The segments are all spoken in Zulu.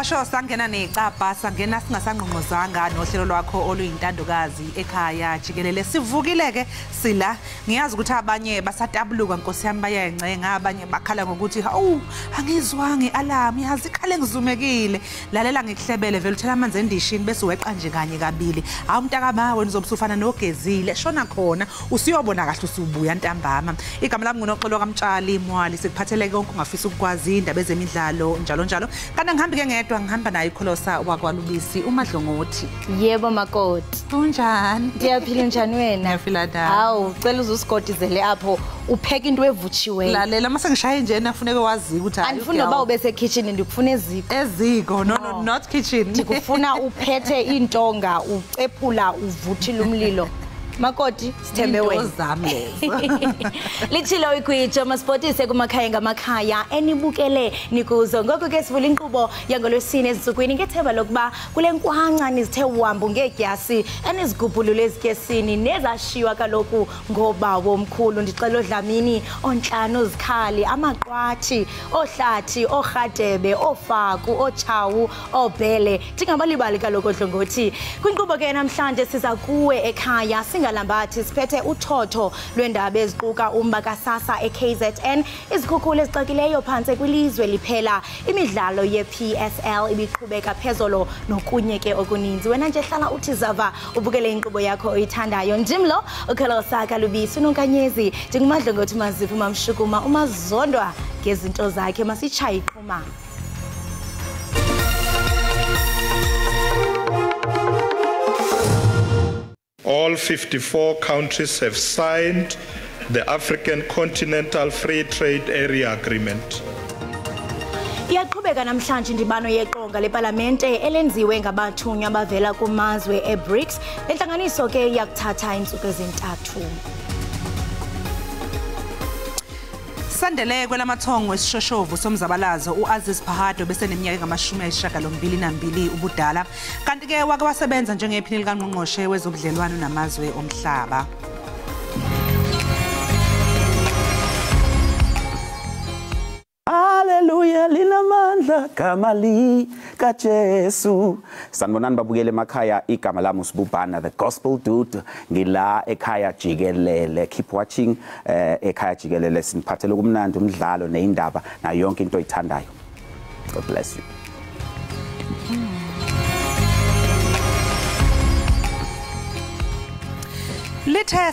Sasho sangena necapha sangena singasangqongqozanga nohlelo lwakho oluyintandokazi ekhaya jikelele. Sivukile ke sila, ngiyazi ukuthi abanye basatabuluka nkosi yami bayayencenga, abanye bakhala ngokuthi hawu angizwanga ialarm, yazi ikhale ngizumekile. Lalela ngikuhlebele vele uthela amanzi endishini bese weqa nje kanye kabili. Hawu mntakama wena uzobe usufana nogezile, shona khona usiyobona kahle usubuya ntambama. Igama lami nguNoxolo kaMtshali Mwali, sikuphathele konke ungafisa ukukwazi indaba ezemidlalo njalo njalo. Kanti ngihambi ke ngedwa, ngihamba naye ikholosa wakwaLubisi uMadlongothi. Yebo makoti. Kunjani? Ndiyaphila, njani wena? Ngiyaphila da. Hawu, cela uzusigodizele apho upheka into evutshiweyo. Lalela mase ngishaye nje nafuneka wazi ukuthi hayi. Andifuni noba ube sekitchen, ndikufuna eziko. Eziko, no no not kitchen. Ndikufuna uphethe intonga, ucephula, uvuthile umlilo. Makoti, sithembe wena. Zami lezo. Litshilo igwijo masipotise kumakhaya ngamakhaya enibukele nikuzo. Ngoko ke sivula inkqubo yangolwesine ezinsukwini ngethemba lokuba kule nkwanca nizithe uhambo ngeedyasi enizigubhulule ezityesini nezashiywa kaloku ngobawo omkhulu. Ndixela oDlamini, ontlanu, ozikhali, amaqwathi, ohlathi, oorhadebe, oofaku, ootshawu, oobhele. Ndingabalibali kaloku oDlongothi. Kwinkqubo ke namhlanje siza kuwe ekhaya singalambathi, siphethe uthotho lwendaba eziquka umba kaSASSA e-KZN, izikhukhula ezixakileyo phantse kwilizwe liphela, imidlalo ye-PSL ibiqhubeka phezolo nokunye ke okuninzi. Wena nje hlala uthi zava ubukele inkqubo yakho oyithandayo. Ndim lo uKholosa kaLubisi uNonkanyezi, ndinguMadlongothi Maziphu Mamshukuma umazondwa ngezinto zakhe. Masitshaye iqhuma. All 54 countries have signed the African Continental Free Trade Area Agreement. Iyaqhubeka namhlanje indibano yeqonga lepalamente elenziwe ngabathunywa abavela kumazwe eBRICS. Le ntlanganiso ke iyakuthatha iintsuku ezintathu. Sandele kwelamathongo esishoshovu somzabalazo uAziz Pahad bese neminyaka engama-82 ubudala, kanti ke wake wasebenza njengephini likangqongqoshe wezobudlelwano namazwe omhlaba. Haleluya, linamandla gama likaJesu. Sanibonani babukele emakhaya, igama lami uSibubana the Gospel Dude, ngila ekhaya jikelele. Keep watching ekhaya jikelele, siniphathele kumnandi umdlalo neindaba nayo yonke into oyithandayo. God bless you. Lithe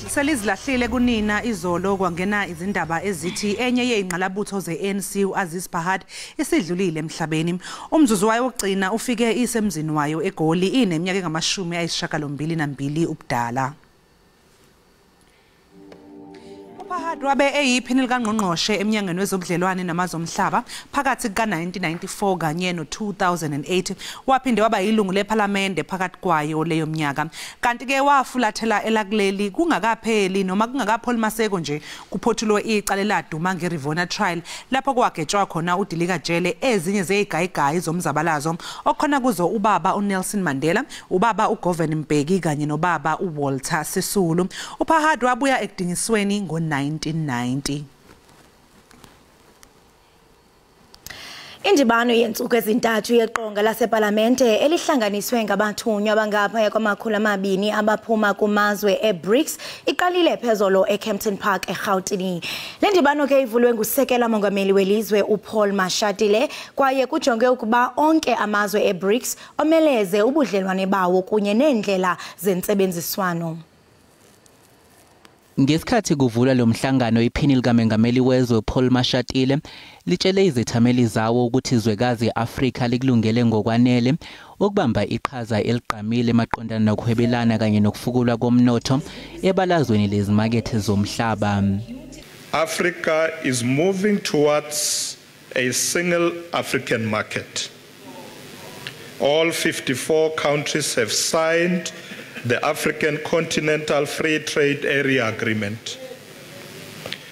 selizilahlile kunina izolo kwangena izindaba ezithi enye yeyingqalabutho ze-ANC uAziz Pahad isidlulile emhlabeni. Umzuzu wayo wokugcina ufike isemzini wayo eGoli ineminyaka engama-82 ubudala. uPahad wabe eyiphini likangqongqoshe emnyangweni wezobudlelwane namazwe omhlaba phakathi kuka-1994 kanye no-2008. Waphinde waba yilungu lephalamende phakathi kwayo leyo minyaka. Kanti ke wafulathela elakuleli kungakapheli noma kungakapholi maseko nje kuphothulwe icala eladuma nge-Rivona trial lapho kwagetshwa khona uDilika Jele ezinye zezigayigayi zomzabalazo okukhona kuzo ubaba uNelson Mandela, ubaba uGovan Mbeki kanye nobaba uWalter Sisulu. uPahad wabuya ekudingisweni ngo-1990. Indibano yentsuku ezintathu yeqonga lasepalamente elihlanganiswe ngabathunywa abangaphaya kwama-200 abaphuma kumazwe eBRICS iqalile phezolo eKempton Park eGauteng. Le ndibano ke ivulwe ngusekela mongameli welizwe uPaul Mashatile, kwaye kujonge ukuba onke amazwe eBRICS omeleze ubudlelwane bawo kunye neendlela zentsebenziswano. Ngesikhathi kuvulwa lo mhlangano, iphini likamengameli wezwe Paul Mashatile litshele izethameli zawo ukuthi izwekazi Afrika likulungele ngokwanele ukubamba iqhaza eligqamile maqondana nokuhwebelana kanye nokufukulwa komnotho ebalazweni lezimakethe zomhlaba. Africa is moving towards a single African market. All 54 countries have signed the African Continental Free Trade Area Agreement.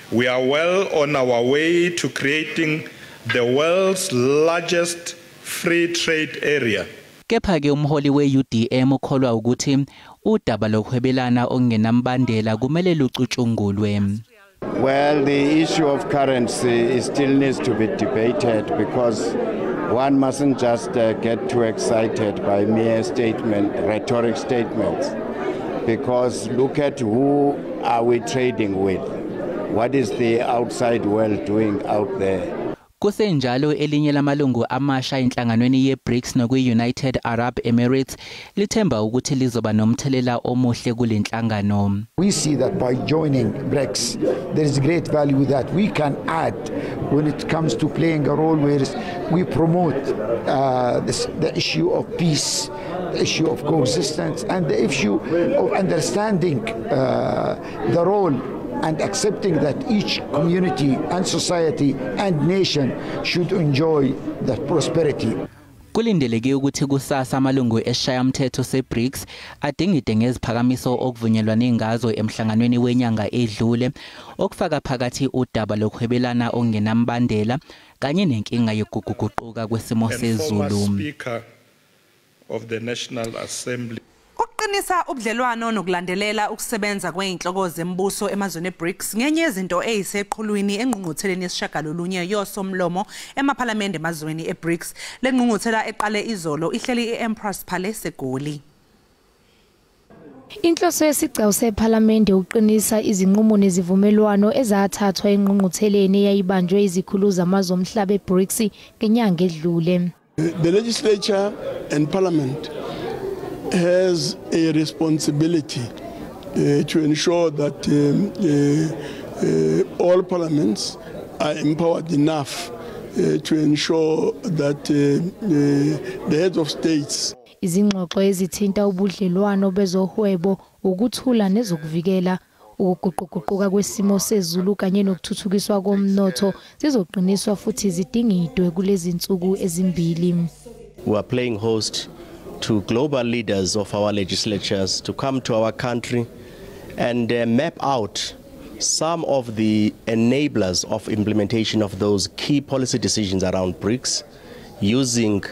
We are well on our way to creating the world's largest free trade area. Kepha ke umholi we-UDM ukholwa ukuthi udaba lokuhwebelana okungenambandela kumele lucutshungulwe. Well, the issue of currency still needs to be debated because One mustn't just get too excited by mere statement, rhetoric statements, because look at who are we trading with? What is the outside world doing out there? Kusenjalo elinye lamalungu amasha enhlanganweni yeBRICS nokwi-United Arab Emirates lithemba ukuthi lizoba nomthelela omuhle kulenhlangano. We see that by joining BRICS there is great value that we can add when it comes to playing a role where we promote the issue of peace, the issue of coexistence, and the issue of understanding the role and accepting that each community and society and nation should enjoy that prosperity. Kulindeleke ukuthi kusasa amalungu esishayamthetho seBRICS adingide ngeziphakamiso okuvunyelwane ngazo emhlanganweni wenyanga edlule, okufaka phakathi udaba lokuhwebelana okungenambandela kanye nenkinga yokuguquguquka kwesimo sezulu. Speaker of the National Assembly. Ukuqinisa ubudlelwano nokulandelela ukusebenza kweinhloko zembuso emazweni eBRICS ngenye izinto eziseqhulwini engqungqutheleni yesishagalolunye yosomlomo emaphalamende emazweni eBRICS. Le ngqungquthela eqale izolo ihleli eEmpress Palace eGoli. Inhloso yesigcawu sephalamende uqinisa izinqumo nezivumelwano ezathathwa engqungqutheleni eyayibanjwe izikhulu zamazwe omhlaba eBRICS ngenyanga edlule. The legislature and parliament has a responsibility to ensure that all parliaments are empowered enough to ensure that the heads of states. Izingxoxo ezithinta ubudlelwano bezohwebo, ukuthula nezokuvikela, ukuguquguquka kwesimo sezulu kanye nokuthuthukiswa komnotho zizoqiniswa futhi zidingidwe kulezi zinsuku ezimbili. We are playing host to global leaders of our legislatures to come to our country and map out some of the enablers of implementation of those key policy decisions around BRICS, using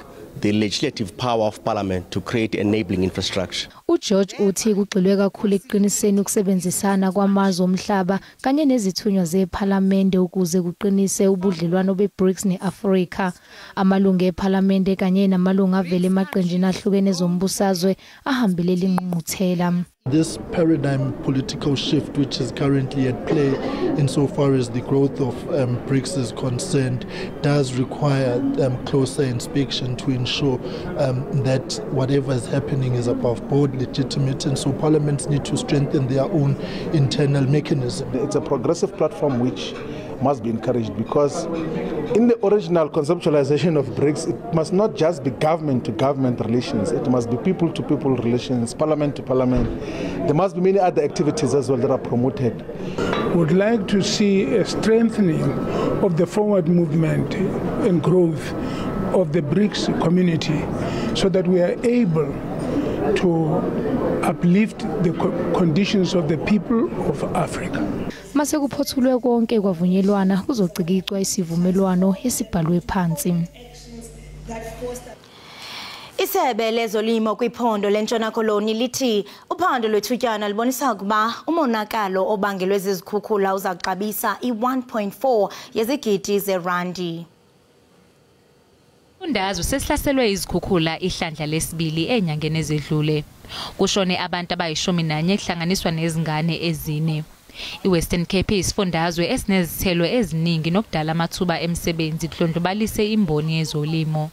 the legislative power of parliament to create enabling infrastructure. uGeorge uthi kugxilwe kakhulu ekuqiniseni ukusebenzisana kwamazwe omhlaba kanye nezithunywa zephalamende ukuze kuqinise ubudlelwano beBRICS neAfrika. Amalungu ephalamende kanye namalungu avele emaqenjini ahlukene ezombusazwe ahambile lingqungquthela. This paradigm political shift which is currently at play insofar as the growth of BRICS is concerned does require closer inspection to ensure that whatever is happening is above board, legitimate, and so parliaments need to strengthen their own internal mechanism. It's a progressive platform which must be encouraged, because in the original conceptualization of BRICS, it must not just be government to government relations, it must be people to people relations, parliament to parliament. There must be many other activities as well that are promoted. Would like to see a strengthening of the forward movement and growth of the BRICS community so that we are able to uplift the conditions of the people of Africa. Mase kuphothulwe konke kwavunyelwana kuzocikicwa isivumelwano esibhalwe phansi. Isebe lezolimo kwiphondo lentshona koloni lithi uphando lwethutyana lubonisa ukuba umonakalo obangelwe zizikhukhula uzakuxabisa i-1.4 yezigidi zerandi. Isifundazwe sesihlaselwe izikhukhula ihlandla lesibili enyangeni ezedlule. Kushone abantu abayi-11 kuhlanganiswa nezingane ezine. IWestern Cape isifundazwe esinezithelo eziningi nokudala amathuba emisebenzi kudlondlobalise imboni yezolimo.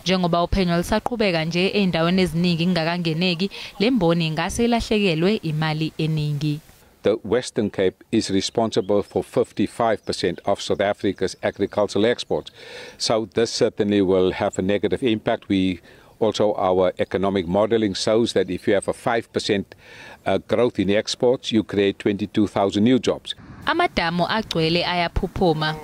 Njengoba uphenyo lisaqhubeka nje ezindaweni eziningi kungakangeneki, le mboni ingase ilahlekelwe imali eningi. The Western Cape is responsible for 55% of South Africa's agricultural exports. So this certainly will have a negative impact. We also, our economic modeling shows that if you have a 5% growth in exports, you create 22,000 new jobs. Amadamu agcwele ayaphuphuma.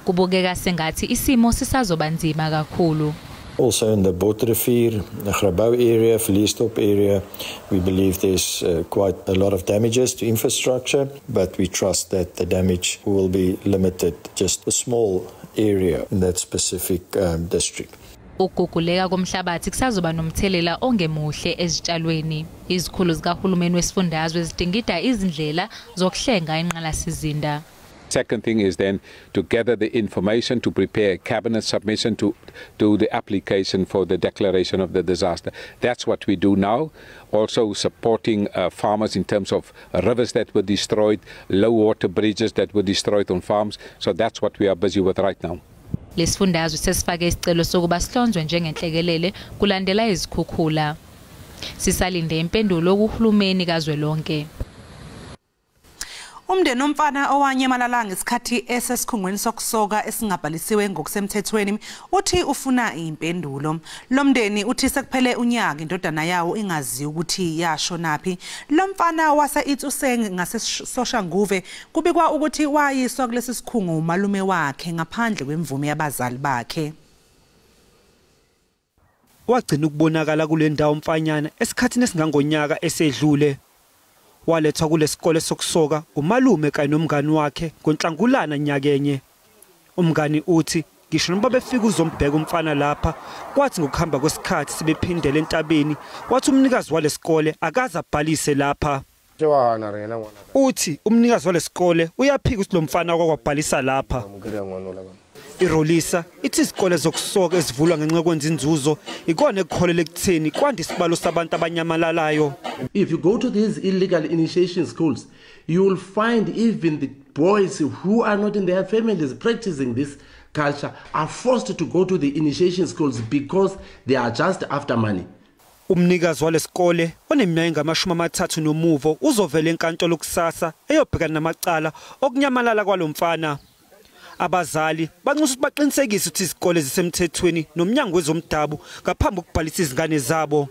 Kubukeka sengathi isimo sisazoba nzima kakhulu. Also in the Botrivier, the Grabouw area, Vleestop area, we believe there's quite a lot of damages to infrastructure, but we trust that the damage will be limited just a small area in that specific district. Ukuguguleka komhlabathi kusazoba nomthelela ongemuhle ezitshalweni. Izikhulu zikahulumeni wesifundazwe zidingida izindlela zokuhlenga inqalasizinda. Second thing is then to gather the information to prepare a cabinet submission to do the application for the declaration of the disaster. That's what we do now. Also supporting farmers in terms of rivers that were destroyed, low water bridges that were destroyed on farms. So that's what we are busy with right now. Lesifundazwe sesifake isicelo sokuba sihlonzwe njengenhlekelele kulandela izikhukhula. Sisalinde impendulo kuhulumeni kazwelonke. Umndeni womfana owanyamalala ngesikhathi esesikhungweni sokusoka esingabhalisiwe ngokusemthethweni uthi ufuna impendulo. Lo mndeni uthi sekuphele unyaka indodana yawo ingazi ukuthi yashonaphi. Lo mfana wase-Itsoseng ngaseSoshanguve kubikwa ukuthi wayiswa kulesi sikhungo umalume wakhe ngaphandle kwemvume yabazali bakhe. Wagcina ukubonakala kule ndawo umfanyana esikhathini esingangonyaka esedlule. Walethwa kulesikole sokusoka umalume kanye nomngani wakhe ngoNhlangulana nyakenye. Umngani uthi ngisho noma befika uzombheka umfana lapha, kwathi ngokuhamba kwesikhathi sebephindele entabeni, wathi umnikazi walesikole akaze abhalise lapha. Uthi umnikazi walesikole uyaphika ukuthi lo mfana kwakwabhalisa lapha. Irolisa ithi izikole zokusoka ezivulwa ngenxa yokwenza inzuzo ikona ekukholela ekutheni kwanda isibalo sabantu abanyamalalayo. If you go to these illegal initiation schools, you will find even the boys who are not in their families practicing this culture are forced to go to the initiation schools because they are just after money. Umnikazi walesikole oneminyaka engama-30 nomuvo uzovela enkantolo kusasa eyobhekana namacala okunyamalala kwalomfana. Abazali banxusa ukuthi baqinisekise ukuthi izikole zisemthethweni nomnyango wezomdabu ngaphambi kokubhalisa izingane zabo.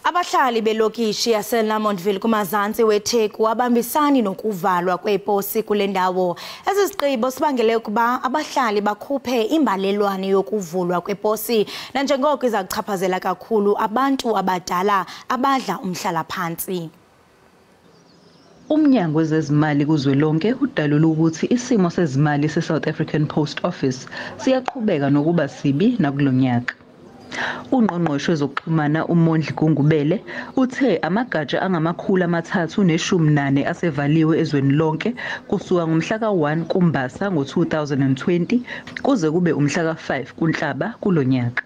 Abahlali belokishi yaseLamontville kumazantsi weTheku abambisani nokuvalwa kweposi kule ndawo. Esi sigqibo sibangele ukuba abahlali bakhuphe imbalelwano yokuvulwa kweposi nanjengoko iza kuchaphazela kakhulu abantu abadala abadla umhlalaphansi. Umnyango wezezimali kuzwelonke udalula ukuthi isimo sezimali se-South African Post Office siyaqhubeka nokuba sibi nakulonyaka. Ungqongqoshe wezokuxhumana uMondli Gungubele uthe amagatsha angama-314 asevaliwe ezweni lonke kusuka ngomhla ka-1 kuMbasa ngo-2020 kuze kube umhla ka-5 kuNhlaba kulonyaka.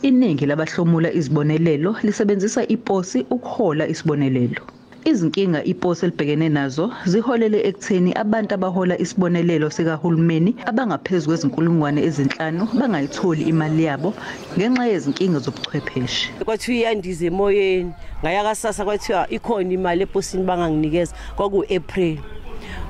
Iningi labahlomula izibonelelo lisebenzisa iposi ukuhola isibonelelo. Izinkinga iposi elibhekene nazo ziholele ekutheni abantu abahola isibonelelo sikahulumeni abangaphezu kwe-5,000 bangayitholi imali yabo ngenxa yezinkinga zobuchwepheshe. Kwathiwa iyandiza emoyeni, ngaya kaSASSA kwathiwa ikhona imali eposini banganginikeza. Kwaku-April,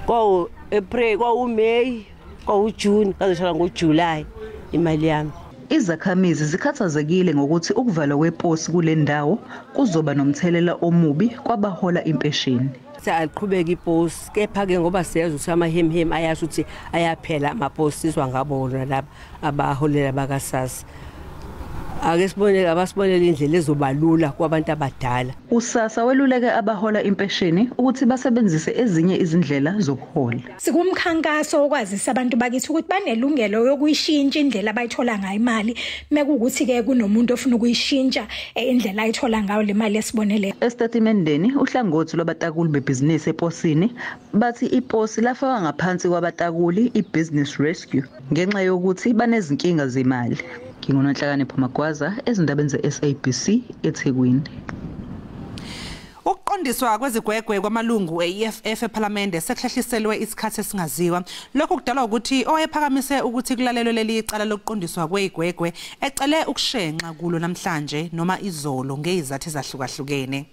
kwaku-April, kwaku-May, kwaku-June, ngazothola ngo-July imali yami. Izakhamizi zikhathazekile ngokuthi ukuvalwa kweposi kule ndawo kuzoba nomthelela omubi kwabahola impesheni. Aqhubeka iposi kepha-ke ngoba siyazi ukuthi amahemhem ayasho ukuthi ayaphela amaposi, sizwa ngabona laba abaholela bakaSASSA. Ake sibonele abasibonele indlela ezobalula kwabantu abadala. USASSA weluleke abahola impesheni ukuthi basebenzise ezinye izindlela zokuhola. Sikumkhankaso okwazisa abantu bakithi ukuthi banelungelo yokuyishintsha indlela abayithola ngayo imali mekuwukuthi ke kunomuntu ofuna ukuyishintsha indlela ayithola ngayo le mali esibonelelo. Esitatimendeni uhlangothi lwabatakuli bebhizinisi eposini bathi iposi lafaka ngaphansi kwabatakuli iBusiness Rescue ngenxa yokuthi banezinkinga zemali. NginguNonhlakanipho Magwaza ezindabeni ze-SABC eThekwini. Ukuqondiswa kwezigwegwe kwamalungu e-EFF ePhalamende sekuhlehliselwe isikhathi esingaziwa. Lokhu kudalwa ukuthi owayephakamise ukuthi kulalelwe leli icala lokuqondiswa kwezigwegwe ecele ukushenxa kulo namhlanje noma izolo ngezizathu ezahlukahlukene.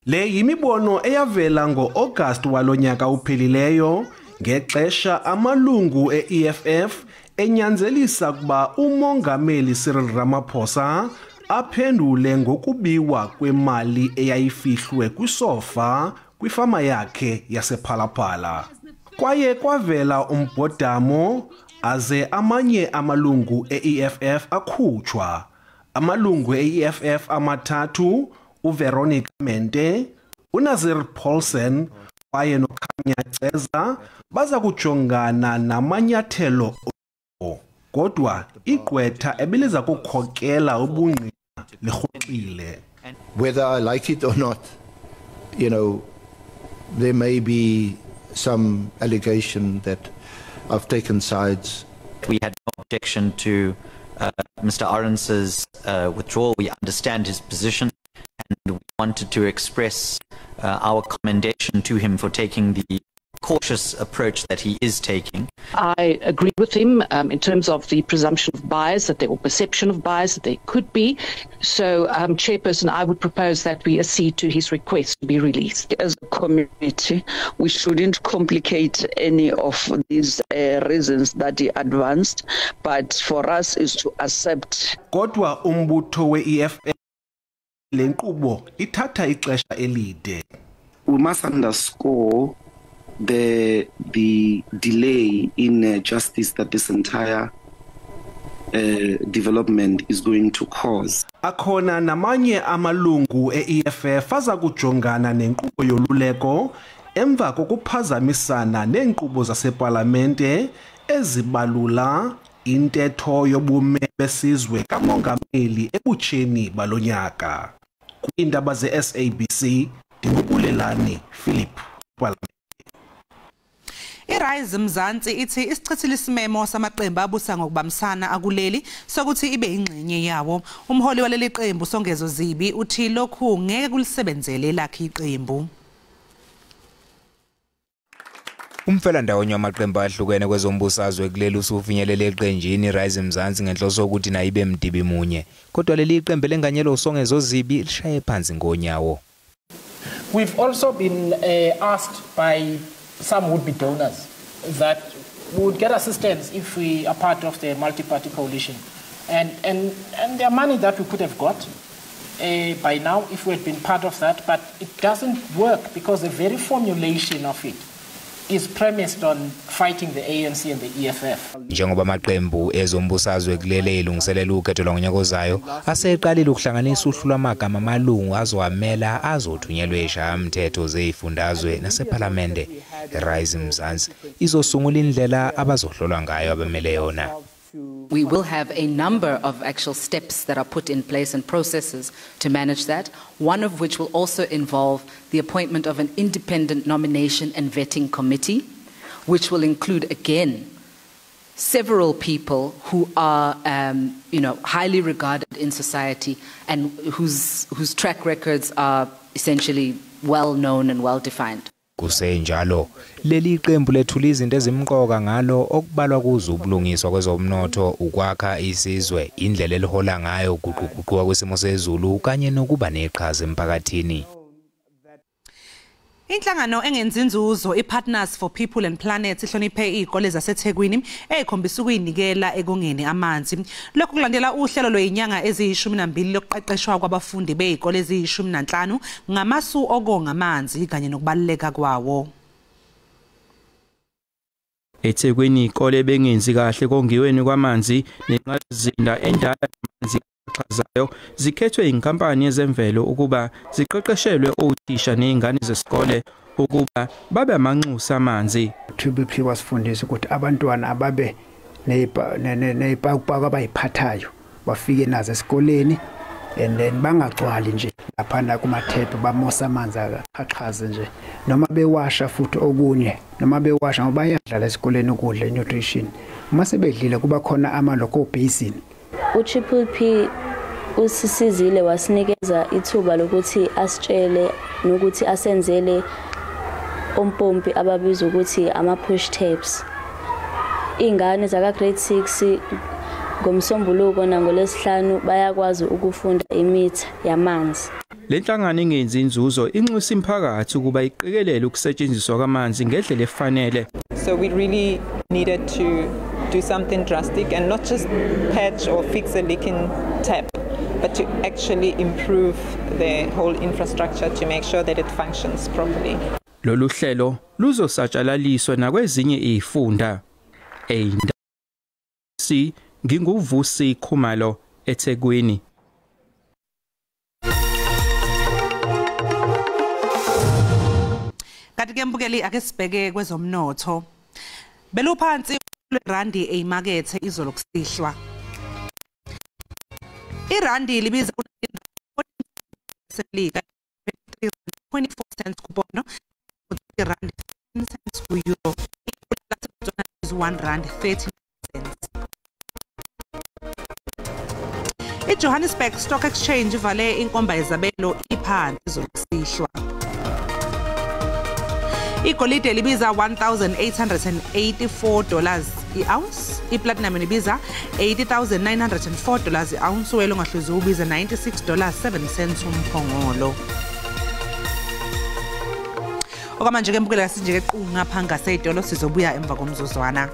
Le yimibono eyavela ngo-August walonyaka uphelileyo ngexesha amalungu e-EFF enyanzelisa kuba umongameli Cyril Ramaphosa aphendule ngokubiwa kwemali eyayifihlwe kwisofa kwifama yakhe yasePhalaphala. Kwaye kwavela umbhodamo aze amanye amalungu e-EFF akhutshwa. Amalungu e-EFF amathathu, uVeronica Mente, uNazir Paulsen kwaye noKhanya Ceza baza kujongana namanyathelo, kodwa igqwetha ebeliza kukhokela ubungqina lirhoxile. Whether I like it or not, you know, There may be some allegation that I've taken sides. We had no objection to Mr. Arendse's withdrawal. We understand his position and we wanted to express our commendation to him for taking the cautious approach that he is taking. I agree with him in terms of the presumption of bias, that there, or perception of bias that there could be. So, Chairperson, I would propose that we accede to his request to be released. As a committee, we shouldn't complicate any of these reasons that he advanced, but for us is to accept. Kodwa umbutho we-EFF le nkqubo ithatha ixesha elide. We must underscore the delay in justice that this entire development is going to cause. Akhona namanye amalungu e-EFF aza kujongana nenkqubo yoluleko emva kokuphazamisana neenkqubo zasepalamente ezibalula intetho yobume besizwe kamongameli ebutsheni balonyaka. Kwiindaba ze-SABC, ndinguBulelani Philip. I-Rise Mzansi ithi isichithile isimemo samaqembu abusa ngokubambisana akuleli sokuthi ibe ingxenye yawo. Umholi waleli qembu Songezo Zibi uthi lokhu ngeke kulisebenzele lakhe iqembu. Umfelandawonye wamaqembu ahlukene kwezombusazwe kuleli usufinyelele eqenjini Rise Mzansi ngenhloso yokuthi nayo ibe mdibi munye. Kodwa leli qembu lenganyelwe uSongezo Zibi lishaye phansi ngonyawo. We've also been asked by some would-be donors that we would get assistance if we are part of the multi-party coalition. And there are money that we could have got by now if we had been part of that, but it doesn't work because the very formulation of it is premised on fighting the ANC and the EFF. Njengoba amaqembu ezombusazwe kulele ilungiselela ukhetho lwangonyaka ozayo aseqalile ukuhlanganisa uhlu lwamagama amalungu azowamela azothunyelwe eshayamthetho zezifundazwe nasephalamende. Rise Mzansi izosungula indlela abazohlolwa ngayo abamele yona. We will have a number of actual steps that are put in place and processes to manage that, one of which will also involve the appointment of an independent nomination and vetting committee, which will include, again, several people who are highly regarded in society and whose track records are essentially well known and well defined. Kusenjalo leli qembu lethula izinto ezimqoka ngalo okubalwa kuzo ubulungiswa kwezomnotho, ukwakha isizwe, indlela elihola ngayo, ukuguquguquka kwesimo sezulu kanye nokuba neqhaza emphakathini. Inhlangano engenzi inzuzo iPartners for People and Planet ihloniphe izikole zaseThekwini ezikhombisa ukuyinikela ekongeni amanzi. Lokhu kulandela uhlelo lwezinyanga eziyi-12 lokuqeqeshwa kwabafundi bezikole eziyi-15 ngamasu okonga amanzi kanye nokubaluleka kwawo. eThekwini ikole bengenzi kahle kongiweni kwamanzi nenqazinda endala yamanzi axhazayo zikhethwe inkampani yezemvelo ukuba ziqeqeshelwe othisha nezingane zesikole ukuba babe amanxusa amanzi. TBP wasifundisa ukuthi abantwana ababe nezipakupako abayiphathayo bafike nazo esikoleni and then bangagcwali nje laphana kumathephu bamosa amanzi aqhaze nje noma bewasha futhi okunye noma bewasha ngoba bayadlala esikoleni ukudla nutrition uma sebedlile kuba khona amaloko basin. U-Triple P usisizile wasinikeza ithuba lokuthi asitshele nokuthi asenzele ompompi ababizwa ukuthi ama-push taps. Iy'ngane zaka-grade 6 ngomsombuluko nangolwesihlanu bayakwazi ukufunda imitha yamanzi. Le nhlangano engenzi inzuzo inxusa imphakathi ukuba iqikelele ukusetshenziswa kwamanzi ngendlela efanele. So we really needed to do something drastic and not just patch or fix a leaking tap, but to actually improve the whole infrastructure to make sure that it functions properly. Lolu hlelo luzosatshalaliswa nakwezinye izifunda. C nginguVusi Khumalo eThekwini. Kanti ke mbukeli ake sibheke kwezomnotho. Beluphansi lwerandi eyimakethe izolo kusihlwa. Irandi libiza u-24 cents kubono rand 30 cents. I-Johannesburg Stock Exchange ivale inkomba yezabelo iphansi izokusihlwa. Igolide libiza $1,884 i-ounce, i-platinum libiza $80,904 i-ounce, uwele ongahluziwe ubiza $96.07 umphongolo. Okwamanje ke mbukela sinje ke ngapha ngaseyitolo, sizobuya emva komzuzwana.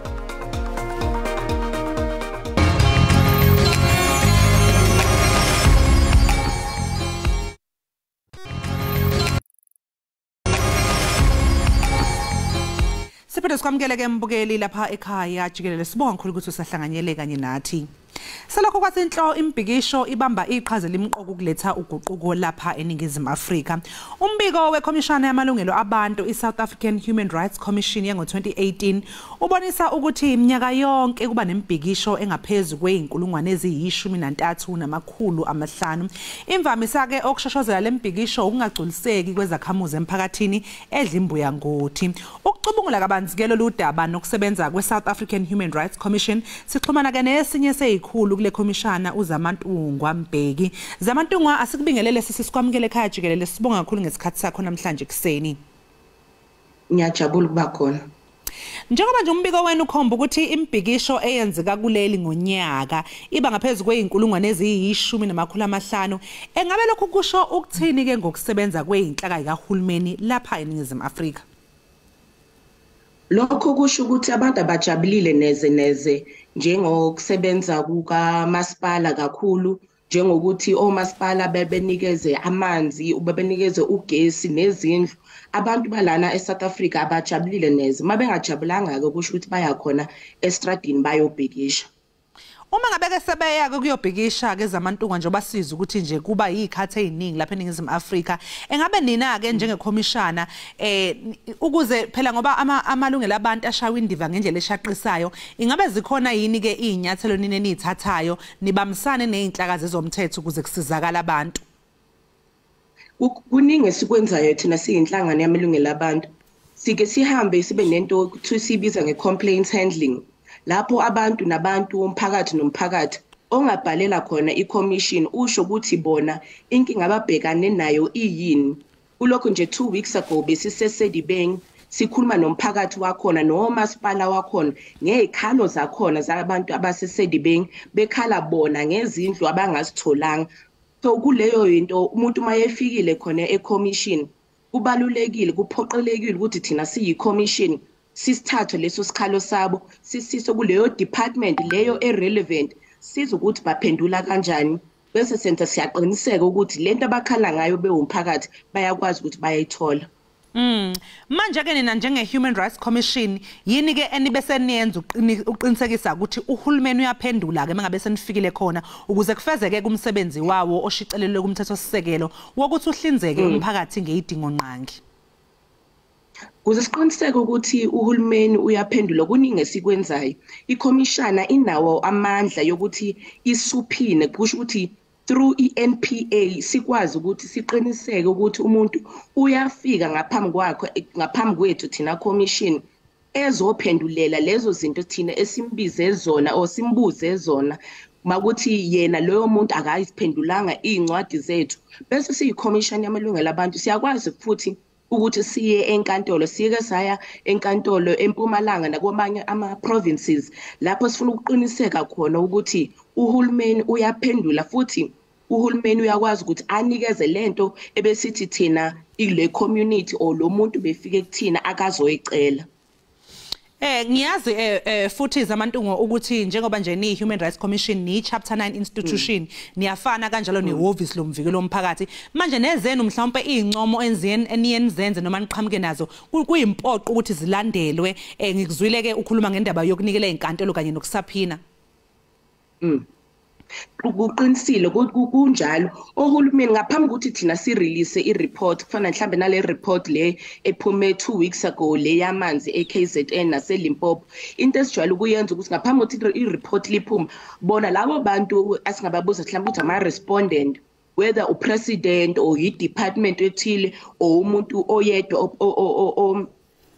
Siphinde sikwamukele ke mbukeli lapha ekhaya jikelele, sibonga kakhulu ukuthi usahlanganyele kanye nathi. Selokhu kwathi inhlo imbhikisho ibamba iqhaza elimqoka ukuletha uguquko lapha eNingizimu Afrika. Umbiko wekhomishana yamalungelo abantu iSouth African Human Rights Commission yango-2018 ubonisa ukuthi iminyaka yonke kuba nemibhikisho engaphezu kweyinkulungwane eziyi-13,500. Imvamisa ke okushoshozela lembhikisho ukungagculiseki kwezakhamuzi emphakathini edla imbuya ngothi. Ukucubungula kabanzi ke lolu daba nokusebenza kwe-South African Human Rights Commission sixhumana ke nesinye seyikhulu kule khomishana uZamantungwa Mbeki. Zamantungwa, asikubingelele sisi, sikwamukele ekhaya jikelele, sibonga kakhulu ngesikhathi sakho namhlanje kuseni. Ngiyajabula ukuba khona. Njengoba nje umbiko wenu ukhomba ukuthi imibhikisho eyenzeka kuleli ngonyaka iba ngaphezu kweyinkulungwane eziyi-10,500, engabe lokhu kusho ukuthini ke ngokusebenza kweyinhlaka zikahulumeni lapha eNingizimu Afrika? Lokho kusho ukuthi abantu abajabulile neze neze njengokusebenza kukamasipala kakhulu, njengokuthi omasipala bebenikeze amanzi, bebenikeze ugesi nezindlu. Abantu balana eSouth Africa abajabulile neze. Uma bengajabulanga-ke kusho ukuthi bayakhona estradini bayobhikisha. Uma ngabe ke sebeya ke kuyobhikisha ke Zamantungwa, njengoba sizwe ukuthi nje kuba izikhathi eziningi lapha eNingizimu Afrika, engabe nina ke njengekhomishana ukuze phela ngoba amalungelo abantu ashawa indiva ngendlela eshaqisayo, ingabe zikhona yini ke izinyathelo nini enizithathayo nibambisane nezinhlaka zezomthetho ukuze kusizakala abantu? Kuningi esikwenzayo thina siyinhlangano yamalungelo abantu. Sike sihambe sibe nento okuthiwa siyibiza nge-complaints handling, lapho abantu nabantu, umphakathi nomphakathi ongabhalela khona i-commission usho ukuthi bona inkinga ababhekane nayo iyini. Kulokho nje 2 weeks ago besiseSedibeng sikhuluma nomphakathi wakhona nomasipala wakhona ngezikhalo zakhona zabantu abaseSedibeng, bekhala bona ngezindlu abangazitholanga. So kuleyo into umuntu uma efikile khona e-commission kubalulekile, kuphoqelekile ukuthi thina siyi-commission sisithathe leso sikhalo sabo sisise kuleyo department leyo e-relevant, size ukuthi baphendula kanjani, bese senza siyaqiniseka ukuthi lento abakhala ngayo bewumphakathi bayakwazi ukuthi bayayithola. Manje ke nina njenge Human Rights Commission yini ke enibe seniyenza uqinisekisa ukuthi uhulumeni uyaphendula ke mangabe senifikile khona ukuze kufezeke kumsebenzi wawo oshicelelwe kumthethosisekelo wokuthi uhlinzeke umphakathi ngezidingo ngqangi? Kuze siqiniseke ukuthi uhulumeni uyaphendula kuningi esikwenzayo. Ikhomishana inawo amandla yokuthi isuphine, kusho ukuthi through i-NPA sikwazi ukuthi siqiniseke ukuthi umuntu uyafika ngaphambi kwakho, ngaphambi kwethu thina commission ezophendulela lezo zinto thina esimbize zona or simbuze zona. Makuthi yena loyo muntu akayiphendulanga iy'ncwadi zethu, bese siyi-commission yamalungelo abantu siyakwazi futhi ukuthi siye enkantolo. Sike saya enkantolo eMpumalanga nakwamanye ama-provinces lapho sifuna ukuqiniseka khona ukuthi uhulumeni uyaphendula futhi uhulumeni uyakwazi ukuthi anikeze lento ebesithi thina ile community or lo muntu befike kuthina akazoyicela. Ngiyazi futhi Zamantungwa ukuthi njengoba nje ni Human Rights Commission ni Chapter 9 institution niyafana kanjalo nehhovisi lomvikelo womphakathi, manje nezenu mhlawumbe izincomo enzeni eniyenzenze noma niqhamuke nazo kuyimpoqo ukuthi zilandelwe. Ngikuzwile ke ukhuluma ngendaba yokunikela izinkantolo kanye nokusaphina. Kuqinisile kunjalo. Ohulumeni ngaphambi ukuthi thina si-release i-report, kufana mhlambe nale report le ephume 2 weeks ago le yamanzi e-KZN naseLimpopo, into esijwayele ukuyenza ukuthi ngaphambi ukuthi i-report liphume, bona labo bantu asingababuza mhlambe ukuthi ama-respondent, whether u-president or i-department ethile or umuntu oyedwa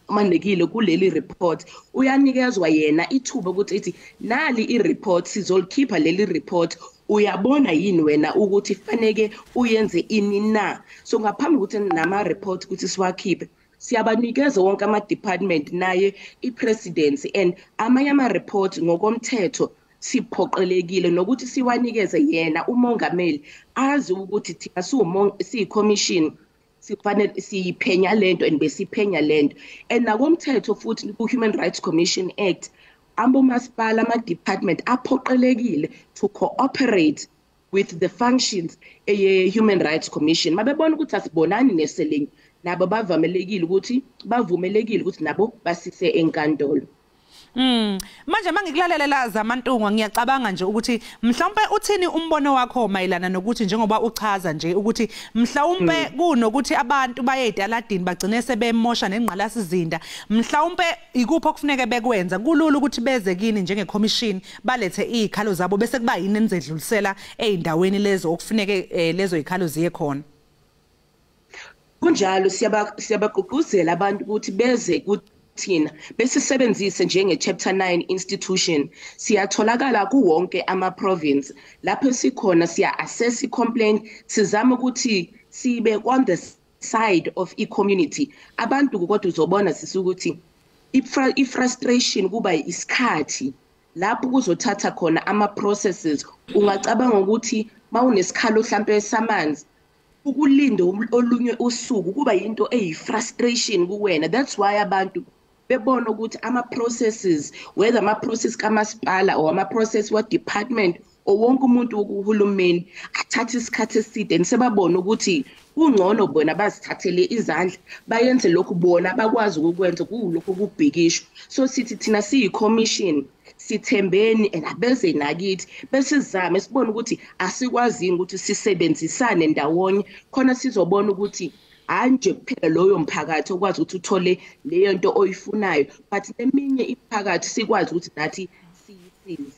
Manekile kuleli report, uyanikezwa yena ithuba ukuthi ithi nali i-report, sizolikhipha leli report, uyabona yini wena ukuthi faneke uyenze ini na. So ngaphambi ukuthi nama report ukuthi siwakhiphe, siyabanikeza wonke ama-department naye i-presidency, and amanye ama-report ngokomthetho siphoqelekile nokuthi siwanikeze yena umongameli, azi ukuthi thina siyi-commission sifanele siyiphenya lento and besiphenya lento. And nakomthetho futhi ku-Human Rights Commission Act, abomasipala, ama-department aphoqelekile to cooperate with the functions ye-Human Rights Commission. Mabebona ukuthi asibonani neselinye, nabo bavumelekile ukuthi nabo basise enkantolo. Manje mangikulalela Zamantungwa, ngiyacabanga nje ukuthi mhlawumbe uthini umbono wakho mayelana nokuthi njengoba uchaza nje ukuthi mhlawumbe kunokuthi abantu baye edaladini bagcine sebemosha nengqalasizinda, mhlawumbe ikuphi okufuneke bekwenza kulula ukuthi beze kini njenge-commission balethe izikhalo zabo, bese kuba yini enizedlulisela ezindaweni lezo okufuneke lezo zikhalo ziye khona? Kunjalo, siyabagqugquzela abantu ukuthi beze thina besisebenzise njenge Chapter 9 institution. Siyatholakala kuwonke ama province lapho sikhona, siya assess i-complaint, sizama ukuthi sibe on the side of i-community. Abantu kodwa uzobona sisukuthi i-frustration kuba isikhathi lapho kuzothatha khona ama processes. Ungacabanga ukuthi mawunesikhalo mhlambe samanzi, ukulinda olunye usuku kuba into eyi-frustration kuwena. That's why abantu bebona ukuthi ama-processes, whether ama-process kamasipala or ama-process wa-department or wonke umuntu wokuhulumeni, athathe isikhathi eside, and sebabona ukuthi kungcono bona bazithathele izandla bayenze lokhu bona bakwazi ukukwenza, kuwulokhu kubhikishwa. So sithi thina siyi-commission sithembeni and abeze nakithi besizame sibone ukuthi asikwazini ukuthi sisebenzisane ndawonye, khona sizobona ukuthi hayi nje kuphela loyo mphakathi okwazi ukuthi uthole leyo nto oyifunayo, but neminye imiphakathi sikwazi ukuthi nathi siyisize.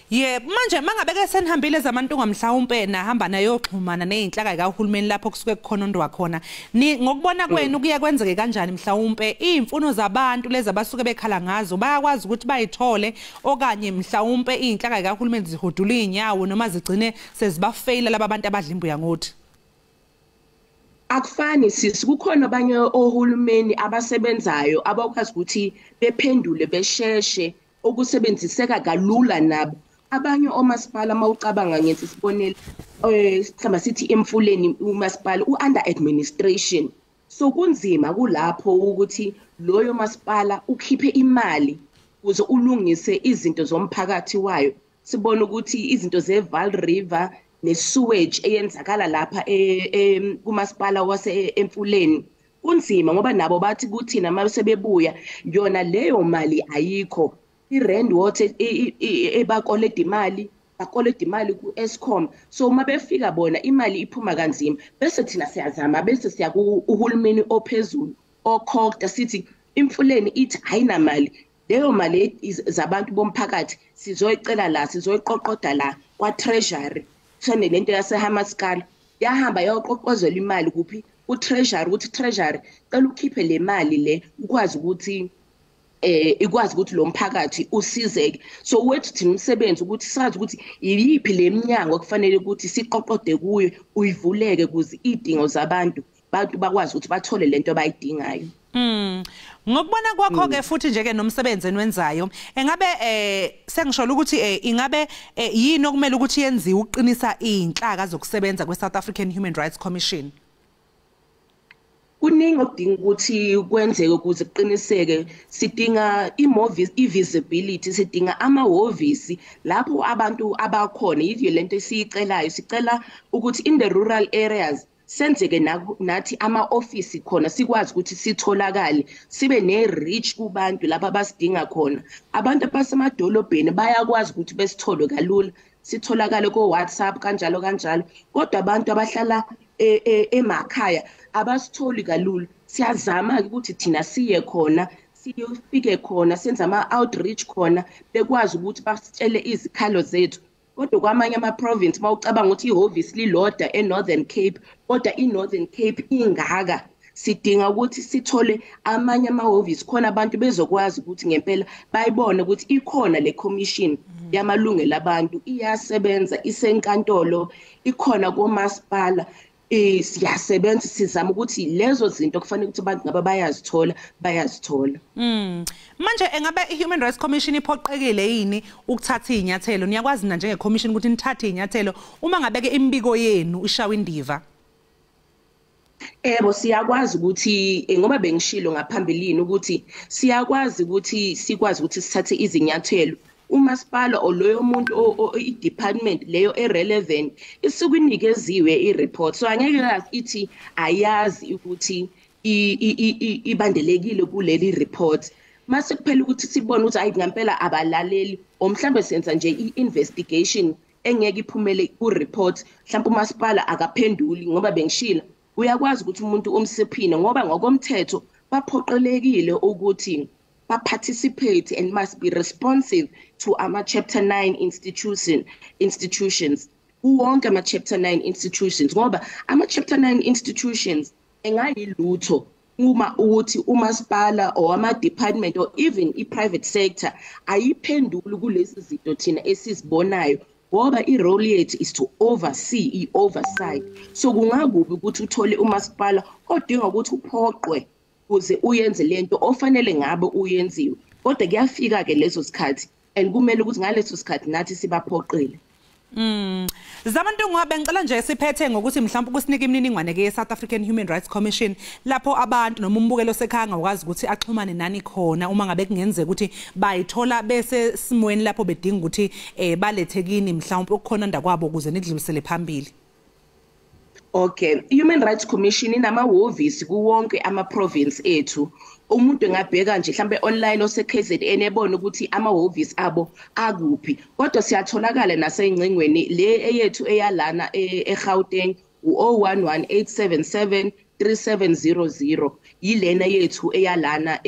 Yebo, manje mangabe ke senihambile Zamantungwa mhlawumbe nahamba nayoxhumana nezinhlaka zikahulumeni lapho kusuke kukhonondwa khona, ni ngokubona kwenu kuye kwenzeke kanjani mhlawumbe izimfuno zabantu lezi abasuke bekhala ngazo bayakwazi ukuthi bayithole, okanye mhlawumbe izinhlaka zikahulumeni zihudula izinyawo noma zigcine sezibafeyila laba bantu abadla imbuya ngothi? Akufani sisi, kukhona abanye ohulumeni abasebenzayo abakwazi ukuthi bephendule besheshe, okusebenziseka kalula nabo. Abanye omasipala mawucabanga ngenze isibonelo, mhlawumbe sithi Emfuleni umasipala u-under administration, so kunzima kulapho ukuthi loyo masipala ukhiphe imali ukuze ulungise izinto zomphakathi wayo. Sibona ukuthi izinto ze-Vaal River ne-sewage eyenzakala lapha kumasipala wase Emfuleni kunzima, ngoba nabo bathi kuthina uma sebebuya yona leyo mali ayikho. I-Rand Water ebakoleda imali, bakoleda imali ku-Eskom, so uma befika bona imali iphuma kanzima, bese thina siyazama bese siya kuhulumeni ophezulu okhokta sithi Emfuleni ithi ayinamali, leyo mali zabantu bomphakathi sizoyicela la, sizoyiqoqoda la kwa-Treasury. Sane lento yaseHamaskala yahamba yayoqoqozela imali kuphi? Ku-Treasury, ukuthi Treasury cela ukhiphe le mali le ukwazi ukuthi ikwazi ukuthi lo mphakathi usizeke. So wethu thina umsebenzi ukuthi sazi ukuthi iyiphi le minyango okufanele ukuthi siqoqode kuyo uyivuleke ukuze idingo zabantu bantu bakwazi ukuthi bathole lento abayidingayo. Ngokubona kwakho ke futhi nje ke nomsebenzi enwenzayo, engabe sengisho ukuthi ingabe yini okumele ukuthi yenziwe ukuqinisa izinhlaka zokusebenza kwe-South African Human Rights Commission? Kuningi okudinga ukuthi kwenzeke ukuze kuqiniseke. Sidinga i-visibility, sidinga amahhovisi lapho abantu abakhona. Yiyo lento esiyicelayo, sicela ukuthi in the rural areas senzeke nathi ama-ofisi khona, sikwazi ukuthi sitholakale, sibe ne-reach kubantu lapha abasidinga khona. Abantu abasemadolobheni bayakwazi ukuthi besithole kalula, sitholakale ko-WhatsApp kanjalo kanjalo, kodwa abantu abahlala emakhaya abasitholi kalula. Siyazama-ke ukuthi thina siye khona, siyofike khona, senze ama-outreach khona, bekwazi ukuthi basitshele izikhalo zethu. Kodwa kwamanye ama-province mawucabanga ukuthi ihhovisi lilodwa e-Northern Cape, kodwa i-Northern Cape ingaka, Sidinga ukuthi sithole amanye amahhovisi khona abantu bezokwazi ukuthi ngempela bayibone ukuthi ikhona le commission yamalungelo abantu, iyasebenza, isenkantolo, ikhona komasipala, siyasebenza, sizama ukuthi lezo zinto kufanele ukuthi abantu ngaba bayazithola. Manje engabe i-Human Rights Commission iphoqekile yini ukuthatha izinyathelo? Niyakwazi na njenge-commission ukuthi nithathe izinyathelo uma ngabeke imibiko yenu ishawa indiva? Ebo, siyakwazi ukuthi, ngoba bengishilo ngaphambilini ukuthi siyakwazi ukuthi sikwazi ukuthi sithathe izinyathelo. Umasipala or loyo muntu i-department leyo e-relevant isuke inikeziwe i-report, so angeke ithi ayazi ukuthi ibandelekile kuleli report. Mase kuphela ukuthi sibone ukuthi hayi ngempela abalaleli, or mhlambe senza nje i-investigation engeke iphumele ku-report, mhlawumbe umasipala akaphenduli, ngoba bengishila uyakwazi ukuthi umuntu umsiphine, ngoba ngokomthetho baphoqelekile ukuthi participate and must be responsive to ama Chapter 9 institutions. Wonke ama Chapter 9 institutions, ngoba ama Chapter 9 institutions engayilutho uma ukuthi umasipala or ama department or even i-private sector ayiphenduli kulezi zinto thina esizibonayo, ngoba i-role yethu is to oversee, i-oversight. So kungakubi ukuthi uthole umasipala odinga ukuthi uphoqwe ukuze uyenze lento ofanele ngabe uyenziwe, kodwa kuyafika ke leso sikhathi and kumele ukuthi ngaleso sikhathi nathi sibaphoqile. Zamantungwa, bengicela nje siphethe ngokuthi mhlawumbe ukusinika imininingwane ke South African Human Rights Commission, lapho abantu noma umbukelo sekhaya ngakwazi ukuthi axhumane nani khona uma ngabe kungenzeka ukuthi bayithola bese simweni lapho bedinga ukuthi balethe kini mhlawumbe ukukhona ndakwabo ukuze nidlulisele phambili. Okay, Human Rights Commission inamahhovisi kuwonke ama-province ethu. Umuntu engabheka nje mhlambe online ose KZN ebone ukuthi amahhovisi abo akuphi, kodwa siyatholakala naseyingcingweni le eyethu eyalana eGauteng u-011 877 3700, yilena yethu eyalana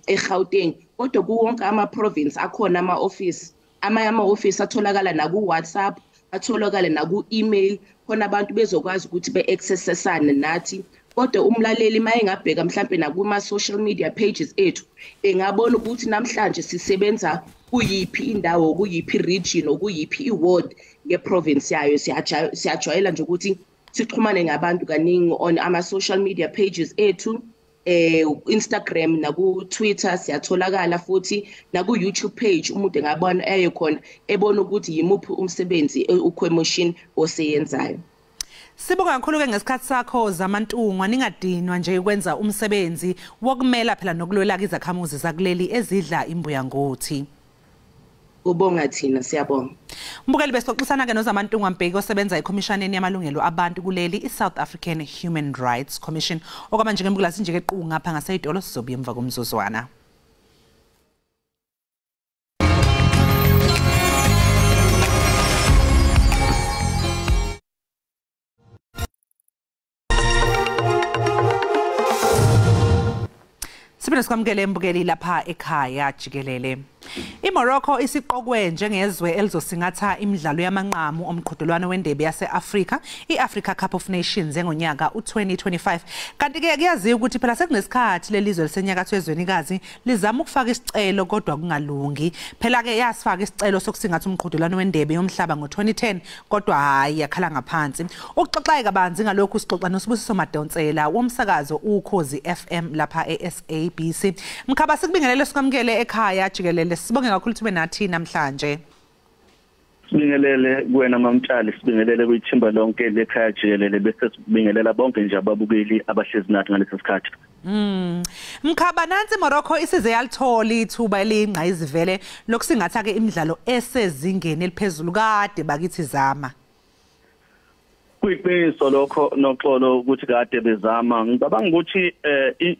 eGauteng. Kodwa kuwonke ama-province akhona ama-office, amanye ama-office atholakala naku-WhatsApp, atholakala naku-email, khona abantu bezokwazi ukuthi be-accessesane nathi. Kodwa umlaleli maye ngabheka mhlambe nakuma social media pages ethu engabona ukuthi namhlanje sisebenza kuyiphi indawo, kuyiphi region, okuyiphi iward ngeprovince yayo. Siyajwayela nje ukuthi sixhumane ngabantu kaningi on ama social media pages ethu, Instagram naku Twitter siyatholakala, futhi naku YouTube page umuntu engabona eye khona ebona ukuthi yimuphi umsebenzi uCommission oseyenzayo. Sibonga kakhulu ke ngesikhathi sakho Zamantungwa, ningadinwa nje ukwenza umsebenzi wokumela phela nokulwela izakhamuzi zakuleli ezidla imbuya ngothi. Ubonga thina, siyabonga. Mbukeli, besixoxisana ke noZamantungwa Mbeki osebenza eKhomishaneni yamalungelo abantu kuleli iSouth African Human Rights Commission. Okwamanje ke mbukela sinje ke qu ngapha ngaseyidolo, sizobuya emva komzuzwana. Siphinde sikwamukele mbukeli lapha ekhaya jikelele. IMorocco isiqokwe njengezwe elizosingatha imidlalo yamanqamu omqhudelwano wendebe yase-Afrika, i-Africa Cup of Nations engonyaka u-2025. Kanti-ke kuyaziwa ukuthi phela sekunesikhathi lelizwe lisenyakatho yezwenikazi lizama ukufaka isicelo kodwa kungalungi. Phela-ke yasifaka isicelo sokusingatha umqhudelwano wendebe yomhlaba ngo-2010 kodwa hhayi yakhala ngaphansi. Ukuxoxa kabanzi ngalokhu sixoxa noSibusiso Madonsela womsakazo Ukhozi FM lapha e-SABC. Mkhaba, sikubingelele sikwamukele ekhaya jikelele. Sibonge kakhulu ukuthi nathi namhlanje. Sibingelele kuwena Mamtshali, sibingelele kuyithimba lonke lekhaya jikelele, bese sibingelela bonke nje ababukeli abahlezi nathi ngalesi sikhathi. Mkhaba, nansi Morocco isize yalithola ithuba eliyingqayizivele lokusingatha ke imidlalo esezingeni eliphezulu kade bakithi zama. Kuyiqiniso lokho noxolo ukuthi kade bezama. Ngicabanga ukuthi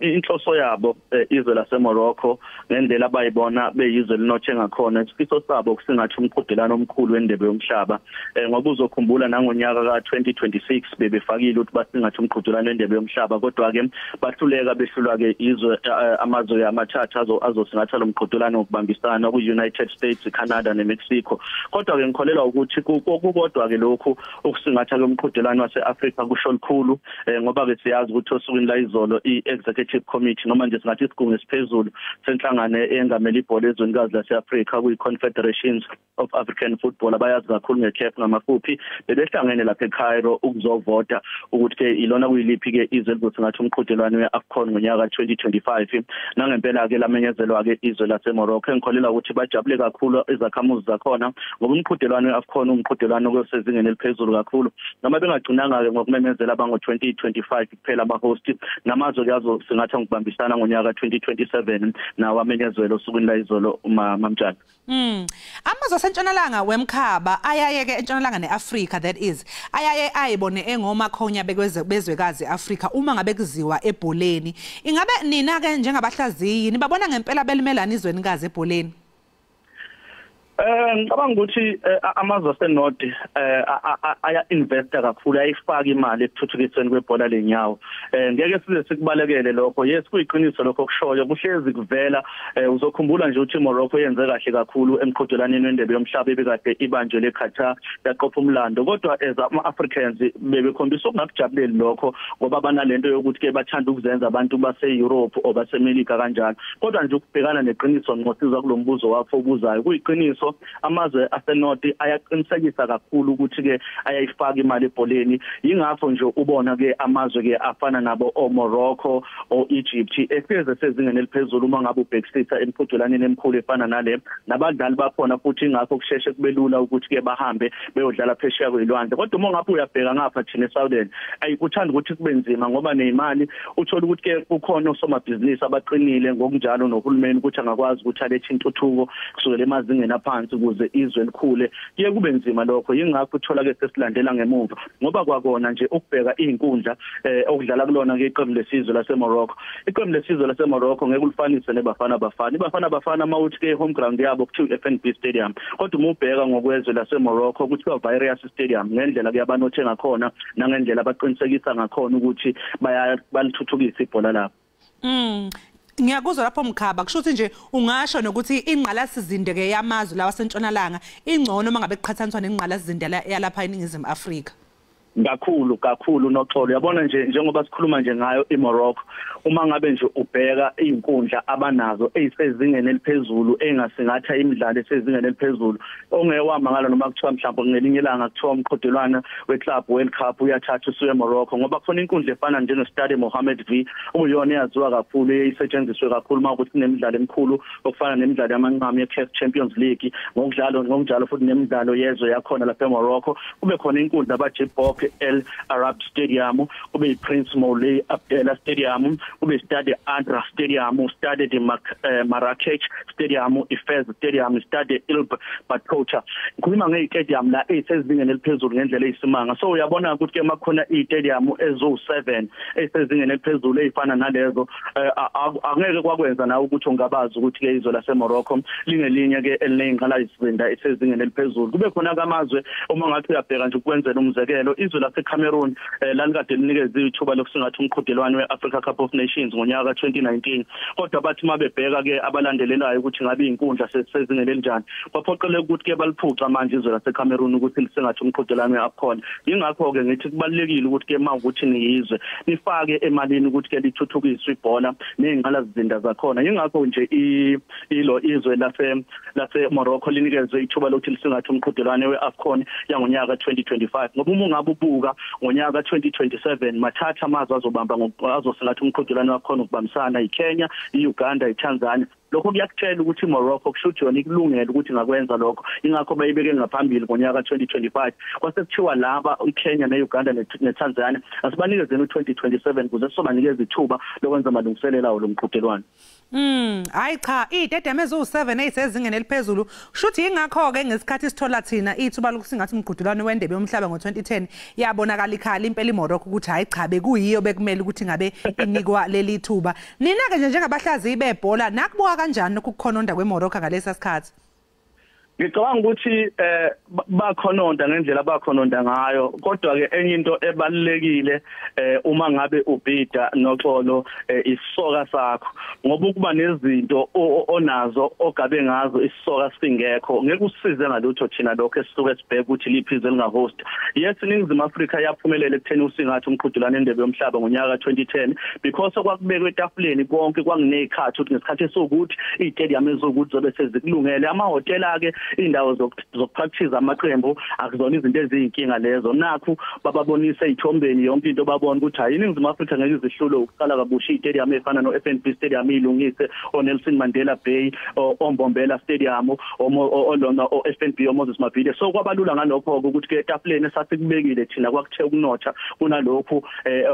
inhloso yabo izwe laseMorocco ngendlela abayibona beyizwe linothe ngakhona, isifiso sabo kusingathi umqhudelwano omkhulu wendebe yomhlaba, ngoba uzokhumbula nangonyaka ka-2026 bebefakile ukuthi basingathi umqhudelwano wendebe yomhlaba, kodwa ke bahluleka, behlulwa ke izwe amazwe amathathu azosingatha lo mqhudelwano ngokubambisana ku-United States, Canada neMexico. Kodwa ke ngikholelwa ukuthi kukodwa ke lokhu ukusingatha lo umqhudelwano wase-Afrika kusho likhulu, ngoba ke siyazi ukuthi osukwini la izolo i-Executive Committee, noma nje singathi isigungu esiphezulu senhlangano engamele ibhola ezwenikazi lase-Afrika kuyi-Confederations of African Football, abayazi kakhulu nge-CAF ngamafuphi, bebehlangene lapha eCairo ukuzovota ukuthi ke ilona kuyiliphi ke izwe elizosingatha umqhudelwano we-AFCON ngonyaka 2025. Nangempela ke lamenyezelwa ke izwe laseMorocco. Engikholelwa ukuthi bajabule kakhulu izakhamuzi zakhona, ngoba umqhudelwano we-AFCON umqhudelwano osezingeni eliphezulu kakhulu. Noma bengagcinanga ke ngokumemezela abango 2025 kuphela ama-host, namazwe ke azosingatha ngokubambisana ngonyaka 2027 nawo amenyezelwe osukwini la izolo, Mamtshana. Amazwe asentshonalanga wemkhaba ayaye ke entshonalanga neAfrika, that is, ayaye ayibone engomakhonya bezwekazi Afrika uma ngabe kuziwa ebholeni. Ingabe nina ke njengabahlaziyi nibabona ngempela belimelana izwenikazi ebholeni? Ngicabanga ukuthi amazwe aseNorth aya investa kakhulu, ayifaka imali ekuthuthukisweni kwebhola lenyawo. Ngeke size sikubalekele lokho. Yes, kuyiqiniso lokho okushoyo, kuhlezi kuvela. Uzokhumbula nje ukuthi iMorocco yenze kahle kakhulu emqhudelwaneni wendebe yomhlaba ebekade ibanjelwe eQatar, yaqopha umlando. Kodwa as ama-Africans bebekhombisa ukungakujabuleli lokho, ngoba banalento yokuthi ke bathanda ukuzenza abantu base-Europe or baseMelika kanjalo. Kodwa nje ukubhekana neqiniso ngqosiza kulombuzo wakho obuzayo, kuyiqiniso amazwe aseNorth ayaqinisekisa kakhulu ukuthi ke ayayifaka imali ebholeni. Yingakho nje ubona ke amazwe ke afana nabo oMorocco oEgypt efeze sezingeni eliphezulu uma ngabe ubhekisisa emqhudelwaneni emikhulu efana nale, nabadlali bakhona futhi. Ingakho kusheshe kubelula ukuthi ke bahambe beyodlala phesheya kwelwandle. Kodwa uma ngabe uyabheka ngapha thina eSouthern, ayikuthanda ukuthi kube nzima, ngoba nezimali uthola ukuthi ke kukhona osomabhizinisi abaqinile, ngokunjalo nohulumeni ukuthi angakwazi ukuthi alethe intuthuko kusukela emazingeni aphansi ukuze izwe likhule. Kuye kube nzima lokho, yingakho uthola ke sesilandela ngemuva, ngoba kwakona nje ukubheka izinkundla okudlala kulona ke iqembu lesizwe laseMorocco. Iqembu lesizwe laseMorocco ngeke ulifanise neBafana Bafana. IBafana Bafana mawuthi ke home ground yabo kuthiwa FNB Stadium, kodwa uma ubheka ngokwezwe laseMorocco kuthiwa Virus Stadium, ngendlela ke abanothe ngakhona nangendlela abaqinisekisa ngakhona ukuthi bayalithuthukisa ibhola labo. Ngiyakuzwa lapho Mkhaba, kusho ukuthi nje ungasho nokuthi ingqalasizinda ke yamazwe lawa asentshonalanga ingcono uma ngabe kuqhathaniswa nengqalasizinda yalapha eNingizimu Afrika. Kakhulu kakhulu noxolo. Uyabona nje njengoba sikhuluma nje ngayo iMorocco, uma ngabe nje ubheka izinkundla abanazo ezisezingeni eliphezulu, engasingatha imidlalo esezingeni eliphezulu, ongewamangala noma kuthiwa mhlawumbe ngelinye ilanga kuthiwa umqhudelwano weClub World Cup uyathatha usuye eMorocco, ngoba kukhona inkundla efana njenge-Stade Mohammed V, okuyiyona eyaziwa kakhulu, eyisetshenziswe kakhulu uma ukuthi kunemidlalo emikhulu okufana nemidlalo yamanqamu ye-CAF Champions League, ngokunjalo futhi nemidlalo yezwe yakhona lapha eMorocco. Kube khona inkundla abaJibok El Arab Stadium, kube i-Prince Moulay Abdellah Stadium, kube Stade Adra Stadium, Stade de Marrakech Stadium, iFez Stadium, Stade Ilb Batouta. Ngikhuluma ngey'stadium la ey'sezingeni eliphezulu ngendlela eyisimanga. So uyabona ukuthi ke makhona iy'stadium eziwu-7 ey'sezingeni eliphezulu ey'fana nalezo, angeke kwakwenza nawe ukuthi ungabazi ukuthi ke izwe laseMorocco lingelinye ke eliney'ngqalasizinda esezingeni eliphezulu. Kube khona kamazwe uma ngathi uyabheka nje ukwenzela umzekelo, izwe laseCameroon lalikade linikeze ithuba lokusingatha umqhudelwano we-Africa Cup of Nations ngonyaka 2019, kodwa bathi mabebheka ke abalandelelayo ukuthi ngabe izinkundla sezingeni elinjani, kwaphoqeleka ukuthi ke baliphuca manje izwe laseCameroon ukuthi lisingathe umqhudelwano we-AFCON. Yingakho ke ngithi kubalulekile ukuthi ke mawukuthi niyizwe nifake emalini ukuthi ke lithuthukiswe ibhola nezingqalasizinda zakhona. Yingakho nje ilo izwe lase Morocco linikezwe ithuba lokuthi lisingathe umqhudelwano we-AFCON yangonyaka 2025, ngoba uma ungabe ubuka ngonyaka 2027 mathatha amazwe azobamba azosingatha umqhudelwano wakhona ukubambisana, iKenya, iUganda, iTanzania. Lokho kuyakutshela ukuthi iMorocco kusho yona ikulungele ukuthi ingakwenza lokho, ingakho bayibeke ngaphambili ngonyaka 2025. Kwase kuthiwa laba iKenya neUganda neTanzania asibanikezeni u2027 ukuze sizobanikeza ithuba lokwenza amalungiselelo awo lomqhudelwano. Hayi cha, iy'stadium eziwu-7 ey'sezingeni eliphezulu, kusho ukuthi yingakho-ke ngesikhathi sithola thina ithuba lokusingatha umqhudelwano wendebe yomhlaba ngo-2010 yabonakala ikhala impela iMorocco ukuthi hayi cha, bekuyiyo bekumele ukuthi ngabe inikwa leli thuba. Nina-ke nje njengabahlaziyi bebhola nakubuka kanjani lokhu kukhononda kweMorocco ngalesa sikhathi? Ngicabanga ukuthi bakhononda ngendlela abakhononda ngayo, kodwa ke enye into ebalulekile uma ngabe ubhida noxolo isisoka sakho, ngoba ukuba nezinto onazo ogabe ngazo isisoka singekho ngeke usisize ngalutho. Thina lokho esisuke sibheka ukuthi liphi izwe lingahost. Yes, iNingizimu Afrika yaphumelela ekutheni usingathe umqhudelwano endebe yomhlaba ngonyaka 2010 because okwakubekwe etafuleni konke kwakunezikhathi ukuthi ngesikhathi esokuthi izitadium ezokuthi zobe sezikulungele, amahhotela ke indawo zokupractice amaqembu akuzona izinto eziyinkinga lezo. Nakhu bababonisa ezithombeni yonke into, babona ukuthi hayi, iNingizimu Afrika ngeke izihlulo ukuqala kabusha izitadium efana no-FNB Stadium ilungise, oNelson Mandela Bay, oMbombela Stadium, olona o-FNB oMoses Mabhida. So kwabalula ngalokho ukuthi ke etafuleni esasikubekile thina kwakuthe ukunotha kunalokhu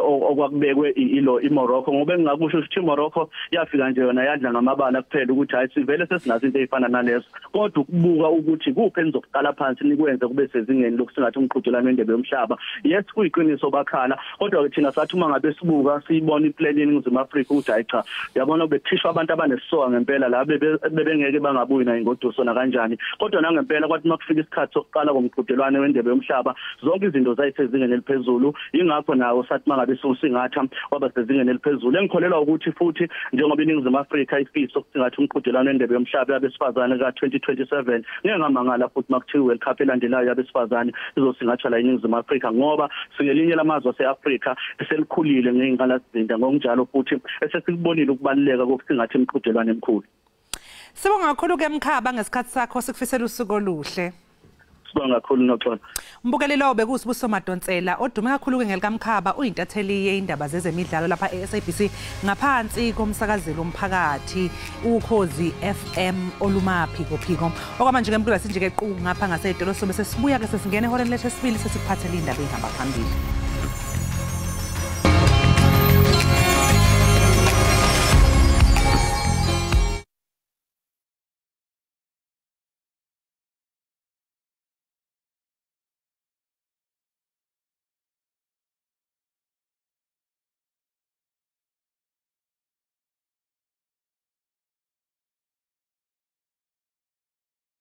okwakubekwe ilo iMorocco, ngoba engingakusho ukuthi iMorocco yafika nje yona yadla ngamabala kuphela ukuthi hayi sivele sesinazo into ezifana nalezo, kodwa ukubuka ukuthi kuphi enizokuqala phansi nikwenze kube sezingeni lokusingathi umqhudelwano wendebe yomhlaba. Yes, kuyiqiniso bakhala, kodwa ke thina sathi uma ngabe sibuka siyibona iplan yeNingizimu Afrika ukuthi hayi cha, yabona bekukhishwa abantu abanesisoka ngempela la bebengeke bangabuyi na ingoduso na kanjani. Kodwa nangempela kwathi makufika isikhathi sokuqala komqhudelwano wendebe yomhlaba zonke izinto zayisezingeni eliphezulu, ingakho nawo sathi mangabe siwusingatha waba sezingeni eliphezulu. Engikholelwa ukuthi futhi njengoba iNingizimu Afrika ifisa ukusingatha umqhudelwano wendebe yomhlaba yabesifazane ka-2027, ngeke ngamangala futhi makuthiwa World Cup elandelayo yabesifazane izosingathwa la eNingizimu Afrika, ngoba singelinye lamazwe ase-Afrika eselikhulile ngey'nqalasizinda, ngokunjalo futhi esesikubonile ukubaluleka kokusingatha imiqhudelwano emikhulu. Sibonga kakhulu ke Mkhaba ngesikhathi sakho, sikufisela usuku oluhle. Sibonga kakhulu Noxolo. Mbukeli lo bekusibuso Madonsela odume kakhulu ke ngelikaMkhaba, uyintatheli yeindaba zezemidlalo lapha e-SABC ngaphansi komsakazelo umphakathi Ukhozi FM olumaphiko phiko. Okwamanje ke mkula sinje ke qu ngapha ngasedolo sobe sesibuya ke sesingena ehoreni lethu esibili sesikuphathele indaba ehamba phambili.